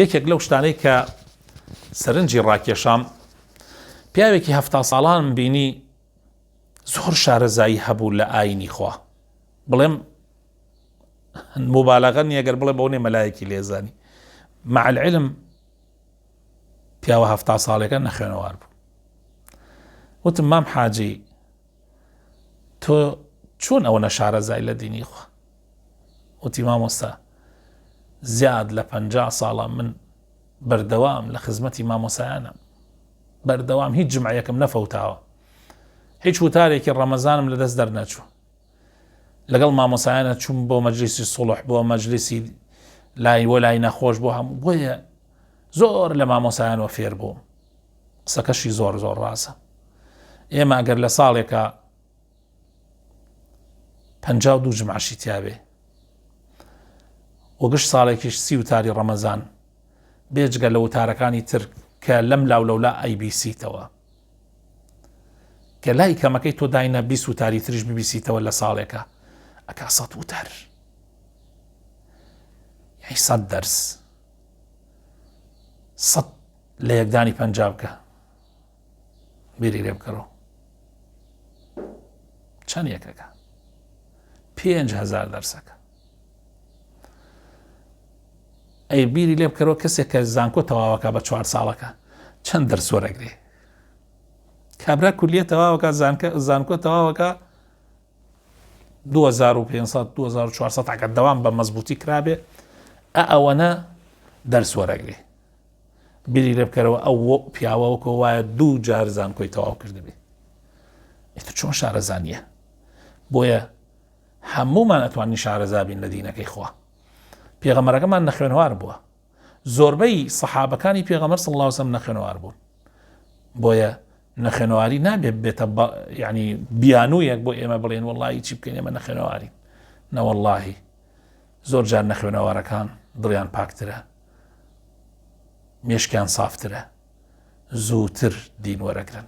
یەکێک لەو شتانەی کە سەرنجی ڕاکێشام پیاوێکی هەفتا ساڵانم بینی زۆر شارەزایی هەبوو لە ئاینی خوا بڵێم مبالغە نییە گەر بڵێ بەو نێ مەلایەکی لێزانی مع العلم پیاوە هەفتا ساڵێکە نەخوێنەوار بوو وتم مام حاجی تۆ چۆن ئەوە نەشارەزای لە دینی خوا وتی مامۆستا زیاد لە پ ساڵە من بەردەوام لە خزمەتی مامۆسایانم بەردەوام هیچ جمعەیەکم نەفەوتاوە هیچ وتارێکی ڕەمەزانم لە دەست دەرنەچوو لەگەڵ مامۆسایانە چوم بۆ مەجلیسی سوڵح بۆ مەجلیسی لای وە لای نەخۆش بۆ هەموو بۆیە زۆر لە مامۆسایانەوە فێر بووم قسەکەشی زۆر زۆر ڕاستە ئێمە ئەگەر لە ساڵێکە 52 جمعشی تیاابێ و گشت ساڵێکیش سی وتاری ڕەمەزان بێجگە لە وتارەکانی تر کە لەم لاو لەولا ئەیبیسیتەوە کە لای کەمەکەی تۆ داینە 20 وتاری تریش ببیسیتەوە لە ساڵێکە ئەکا سەد وتار یعنی سەد دەرس سەد لە یەکدانی پەنجا بکە بیری لێ بکەرەوە چەند یەکەکە 5هزار دەرسەکە ئەی بیری لێ بکەرەوە کەسێک کە زانکۆ تەواوەکە بە چوار ساڵەکە چەند دەرس وەرەگرێ کابرا کولیە تەواوەکە زانکۆ تەواوەکە 2500 2400 ئەگەر دەوام بە مەزبوطی کرابێ ئە ئەوەنە دەرس وەرەگرێ بیری لێ بکەرەوە ئەو پیاوە وەکۆ وایە دوو جار زانکۆی تەواو کردبێ ئیتر چۆن شارەزانیە بۆیە هەموومان ئەتوانین شارەزا بین لە دینەکەی خوا پێغەمبەرەکەمان نەخوێنەوار بووە زۆربەی سەحابەکانی پێغەمبەر صلی الله علیه وسلم نەخوێنەوار بوون بۆیە نەخوێنەواری نابێت بێتە ینی بیانوویەک بۆ ئێمە بڵێن وەڵی چی بکەین ئێمە نەخوێنەوارین نەوەڵڵاهی زۆر جار نەخوێنەوارەکان دڵیان پاکترە مێشکیان سافترە زووتر دین وەرەگرن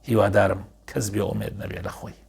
هیوادارم کەس بێ ئومێد نەبێ لە خۆی.